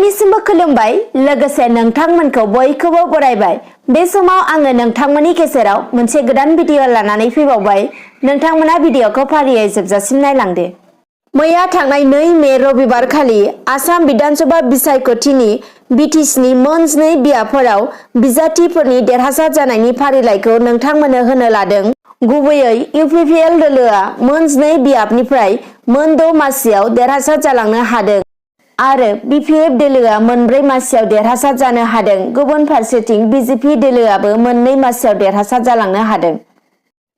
बयनिसिमबो खुलुमबाय लोगोसे नोंथांमोनखौ बयखौबो बरायबाय। बे समाव आङो नोंथांमोननि गेजेराव मोनसे गोदान भिडिअ लानानै फैबावबाय। नोंथांमोना भिडिअखौ फारियै जोबजासिम नायलांदो। मैया थांनाय 2 मे रबिबार खालि आसाम विधानसभा बिसायख'थिनि BTCनि मोन 2 बियाबफोराव बिजाथिफोरनि देरहासार जानायनि फारिलाइखौ नोंथांमोननो होनो लादों। गुबैयै UPPL दोलोआ मोन 2 बियाबनिफ्राय मोन 6 मासियाव देरहासार जालांनो हादों आरो BPF दोलोआ मोन 4 मासियाव देरहासार जानो हादों। गुबुन फारसेथिं BJP दोलोआबो मोन 2 मासियाव देरहासार जालांनो हादों।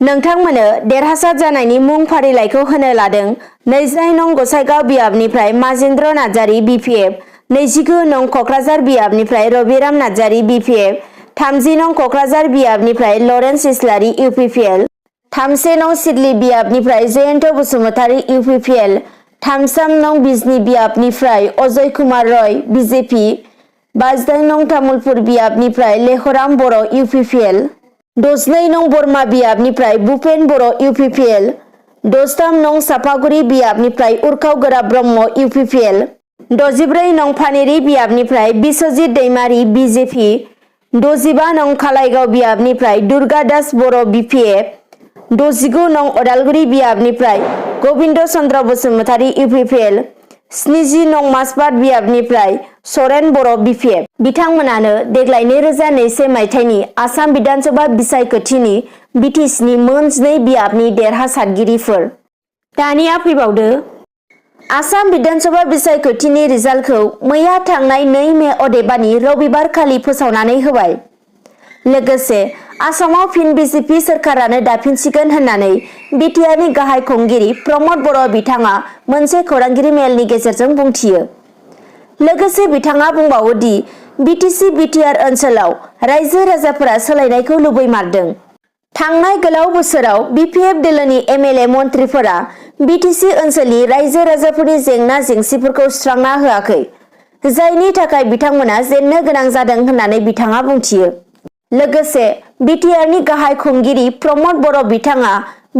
नोंथांमोननो देरहासार जानायनि मुं फारिलाइखौ होनो लादों। 29 नं गसाइगाव बियाबनिफ्राय माजेन्द्र नार्जारी BPF, 29 नं क'क्राझार बियाबनिफ्राय रबिराम नार्जारी BPF, 30 नं क'क्राझार बियाबनिफ्राय लरेन्स इस्लारि UPPL, 31 नं सिडली बियाबनिफ्राय जयन्त बसुमतारी UPPL, 33 नं बिजनी बियाबनिफ्राय अजय कुमार रय BJP, 52 नं तामुलपुर बियाबनिफ्राय लेहराम बर' UPPL, 62 नं बोरमा बियाबनिफ्राय भुपेन बर' UPPL, 63 नं सापागुरि बियाबनिफ्राय उर्खाव गोरा ब्रह्म UPPL, 64 नं फानेरि बियाबनिफ्राय बिश्वजित दैमारी BJP, 65 नं खालाइगाव बियाबनिफ्राय दुर्गा दास बर' BPF, 69 नं अदालगुरि बियाबनिफ्राय गोविंद चन्द्र बसुमतारी UPPL, 70 नं मासबाद बियाबनिफ्राय सरेन बर' BPF। बिथांमोनानो देग्लाय 2021 मायथाइनि आसाम विधानसभा बिसायख'थिनि BTCनि मोन 2 बियाबनि देरहासारगिरिफोर। दानिया फैबावदो आसाम विधानसभा बिसायख'थिनि रिजाल्टखौ मैया थांनाय 2 मे अदेबानि रबिबार खालि फोसावनानै होबाय। लोगोसे आसामाव फिन BJP सोरखारानो दाफिनसिगोन होननानै BTRनि गाहाय खुंगिरि प्रमद बर' बिथाङा मोनसे खौरांगिरि मेलनि गेजेरजों बुंथियो। लोगोसे बिथाङा बुंबावो दि BTC BTR ओनसोलाव रायजो राजाफोरा सोलायनायखौ लुबैमारदों। थांनाय गोलाव बोसोराव BPF दोलोनि MLA मन्थ्रिफोरा BTC ओनसोलनि रायजो राजाफोरनि जेंना जेंसिफोरखौ सुस्रांना होआखै, जायनि थाखाय बिथांमोना जेननो गोनां जादों होननानै बिथाङा बुंथियो। लोगोसे BTRनि गाहाय खुंगिरि प्रमद बर' बिथाङा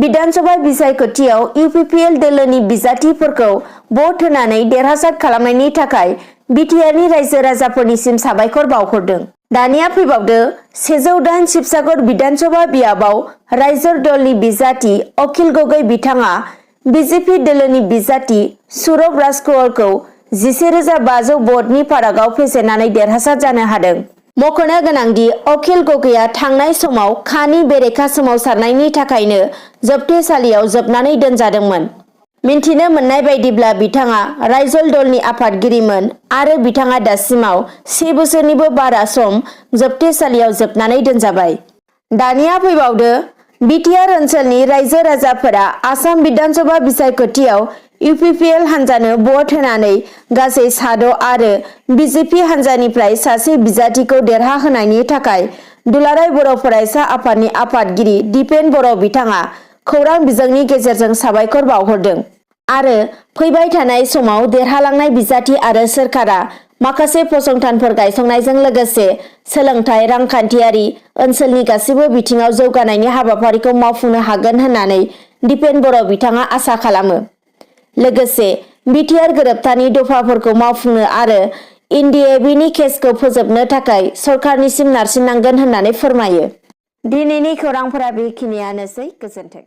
विधानसभा बिसायख'थियाव UPPL दोलोनि बिजाथिफोरखौ भट होनानै देरहासार खालामनायनि थाखाय BTRनि रायजो राजाफोरनिसिम साबायखर बावहरदों। दानिया फैबावदो 108 शिबसागर विधानसभा बियाबाव रायजो दलनि बिजाथि अखिल गगৈ बिथाङा BJP दोलोनि बिजाथि सुरभ राजकुवरखौ 11,500 भटनि फारागआव फेजेननानै देरहासार जानो हादों। मख'नो गोनांदि अखिल गगैआ थांनाय समाव खानि बेरेखा सोमावसारनायनि थाखायनो जोबथेसालियाव जोबनानै दोनजादोंमोन। मिन्थिनो मोननाय बायदिब्ला बिथाङा रायजल दलनि आफादगिरिमोन आरो बिथाङा दासिमाव 1 बोसोरनिबो बारा सम जोबथेसालियाव जोबनानै दोनजाबाय। दानिया फैबावदो BTR ओनसोलनि रायजो राजाफोरा आसाम विधानसभा बिसायख'थियाव UPPL हान्जानो भट होनानै गासै 6 आरो BJP हान्जानिफ्राय सासे बिजाथिखौ देरहाहोनायनि थाखाय दुलाराय बर' फरायसा आफादनि आफादगिरि दिपेन बर' बिथाङा खौरां बिजोंनि गेजेरजों साबायखर बावहरदों आरो फैबाय थानाय समाव देरहालांनाय बिजाथि आरो सोरखारा माखासे फसंथानफोर गायसंनायजों लोगोसे सोलोंथाइ, रांखान्थियारि, ओनसोलनि गासैबो बिथिङाव जौगानायनि हाबाफारिखौ मावफुंनो हागोन होननानै दिपेन बर' बिथाङा आसा खालामो। लोगोसे BTR गोरोबथानि दफाफोरखौ मावफुंनो आरो NDABनि केसखौ फोजोबनो थाखाय सरकारनिसिम नारसिननांगोन होननानै फोरमायो। दिनैनि खौरांफोरा बेखिनियानोसै। गोजोन्थों।